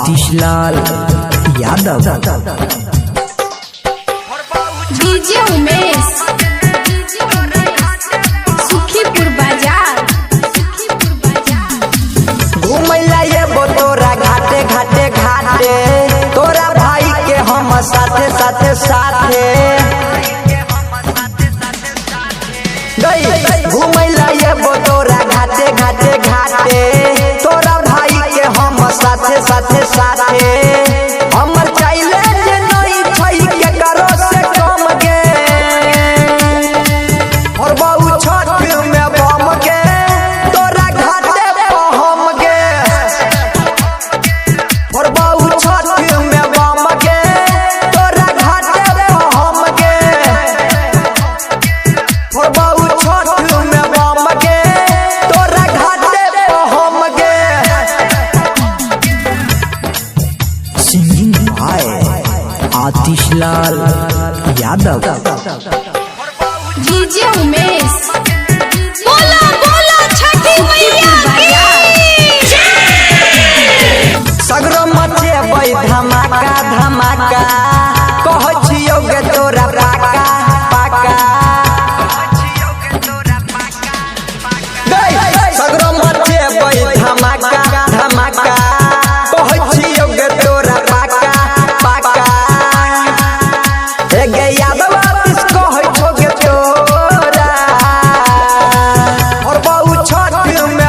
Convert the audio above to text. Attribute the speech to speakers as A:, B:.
A: आतिश Lal Yadav.
B: DJ Umesh, Sukhipur बाजार।
C: घुमैला एबो तोरा घाटे घाटे घाटे, तोरा भाई के हम साथे साथे साथे गई। घुमैला एबो तोरा घाटे घाटे घाटे, तोरा भाई के हम साथे साथे साथे। हमर चाइले जे नहीं छै के करो से कम गे, और बहु छठ में बम गे, तोरा घाटे पर हम गे। और बहु छठ में बम गे, तोरा घाटे पर हम गे। और बहु छठ में बम गे, तोरा घाटे पर हम गे।
A: Singing by Atish Lal Yadav.
B: DJ Umesh, बोला बोला छठी मैया की।
C: सगरो मचेबै धमाका धमाका, कहै छियौ गे तोरा पाका पाका गै। सगरो मचेबै धमाका धमाका, कहै छियौ गे तोरा पाका पाका। हे गे यादव आतिश कहै छौ गे तोरा, और बहु छठ में